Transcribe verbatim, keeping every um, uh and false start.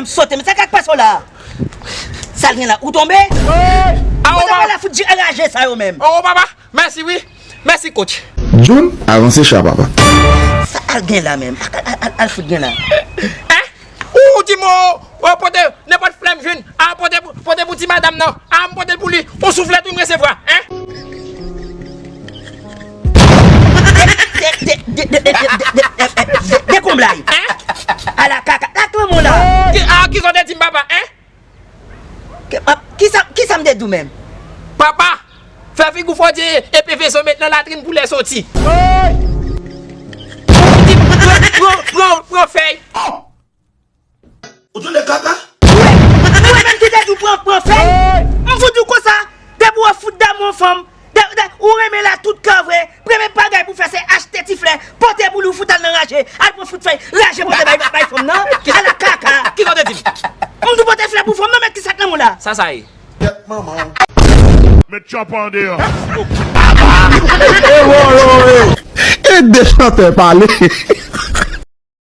M sote, men sa k ap pase w la? Sa l gen la? Ou tonbe? Awo, papa. Papa la fout di anraje sa yo menm. Oh, papa. Mèsi, wi. Mèsi, coach. Jun, avanse cha, papa. Sa al gen la menm? Al, al, al, al fout gen la. Hein? Ou di m, oh, oh, pote nenpòt flè m jwenn. Ah, pote pou, pote pou ti madanm nan. Ah, m pote l pou li. Yon souflèt wi m resevwa, hein? De, de, de konblay. Hein? Ala kaka. La kòman la? Ki, ah, kisa w te di m, papa, hein? Ke, ah, kisa, kisa m te di w menm? Papa, fè figi w fò di epe veso met nan latrin pou lè soti. Ou di, pran, pran, pran, pran fèy. Ou tande kaka? Ou wè, ou wè menm ki te di w pran, pran fèy? M fout di w konsa, depi w fout damou yon fanm, de, de, ou renmen la tout kè vre, premye bagay pou fè se achte ti flè, pote pou li, ou fout al nan raje, al pran fout fèy, raje pote bay, bay fanm nan, ala kaka. Kisa w te di m? M di w pote flè pou fanm nan, men kisa k nan men w la? Sa, sa ye. Tèt manman w. Met chòp an deyò. E de chantè pale.